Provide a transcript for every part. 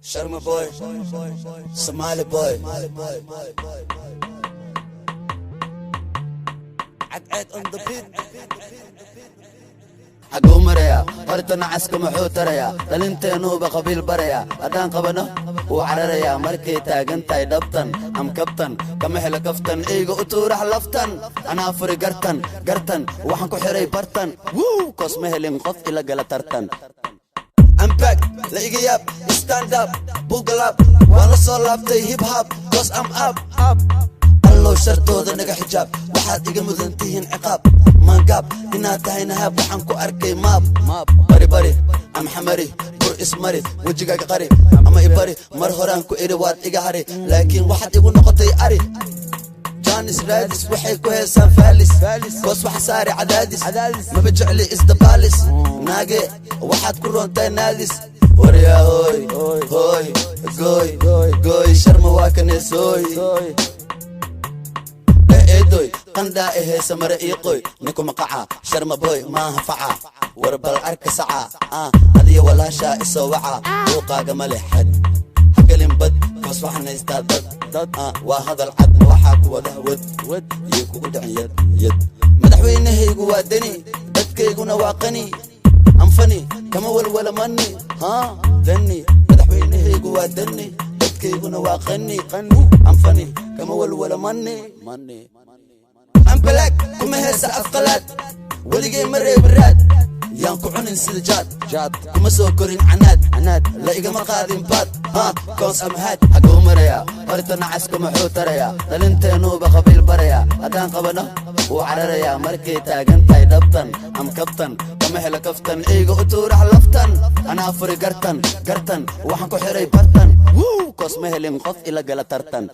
Sharma boy, Somali boy. Cadceed on the beat. Xaguu maraya horta nacaska? Muxuu tarayaa dhalinteennuuba qabiil baraya? Haddaan qabano wuu cararayaa. Markay taagan tahay dhabtan am kabtan, kama helo kaftan. Eyga u tuurax laftan, anaa furi gartan gartan. Waxaan ku xiray bartan wuu koos, ma helin qof ila gala tartan. I'm back, la iga yaab, stand up, buckle up, waan la soo laabtay hip hop, 'cause I'm up up. Allow shartooda naga xijaab, waxaad iga mudan tihiin ciqaab. Maangaab inaad tahay nahaab, waxaan ku arkay maab. Bari bari am xamari, bur ismari, wejigaaga qari ama ibari. Mar horaan ku idhi waad iga hari, laakiin waxaad igu noqotay ari. Janis raadis waxay ku heesaan faalis, koos waxa saari cadaadis. Maba jecli isdabaalis, naage waxaad ku roontaa naadis. Waryaa hooy hooy, gooy gooy, Sharma waa kaneesooy. Eedoy qandhaa eheysa, mare ii qoy, ninku maqaca Sharma boy maaha faca. War bal arka saca, adiyo walaashaa isoo waca. Buuqaaga ma leh xad, hagelin bad, koos waxaan haystaa dad dad. Waa hadal cad, waxaa ku wada wad wad iyo kugu dhicin yad yad. Madaxweynahaygu waa Deni, dadkayguna waa qani. Anfani kama walwala mani haa dani. Madaxweynahaygu waa Deni, dadkayguna waa qani qani. Anfani kama walwala mani mani. Ambalaag kuma heesa afqalaad, weligay ma reebiraad. Yaan ku cunin sida jaad jaad, kuma soo korin canaad canaad. La igama qaadin baad ha koos amhaad. Xaguu maraya horta nacaska? Muxuu tarayaa dhalinteennuuba qabiil baraya? Haddaan qabano wuu cararayaa. Markay taagan tahay dhabtan am kabtan, kama helo kaftan. Eyga u tuurax laftan, anaa furi gartan gartan. Waxaan ku xiray bartan wuu koos, ma helin qof ila gala tartan.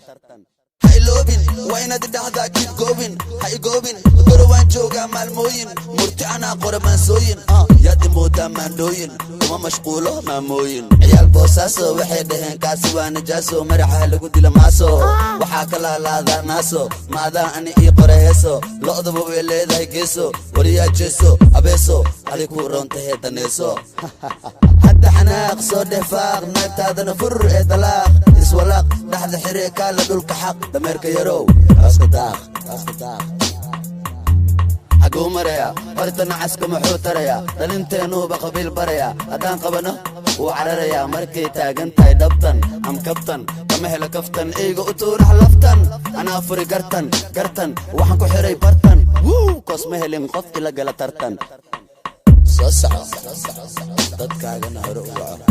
Ha iloobin, waa inaad idhahdaa keep going. Ha igoobin, gorowaan joogaa maalmooyin. Murti anaa qora maansooyin, yaad imoodaa maandhooyin, kuma mashquulo maamooyin. Ciyaal Boosaaso waxay dhaheen kaasi waa najaaso, maraxa lagu dila maaso, waxaa ka laalaadaa naaso. Maadaa ani ii qora heeso, lo'daba way leedahay geeso. Wariyaa jeeso abeeso, adi ku roontahee daneeso. Hadda xanaaq soo dheefaaq, naagtaadana fur ee dalaaq. Iswalaaq dhexda xire, kaala dhulka xaq. Dameerka yarow cooska daaq, cooska daaq. Xaguu maraya horta nacaska? Muxuu tarayaa dhalinteennuuba qabiil baraya? Haddaan qabano wuu cararayaa. Markay taagan tahay dhabtan am kabtan, kama helo kaftan. Eyga u tuurax laftan, anaa furi gartan gartan. Waxaan ku xiray bartan wuu koos, ma helin qof ila gala tartan. Soo soco, dadkaagana hore u waco.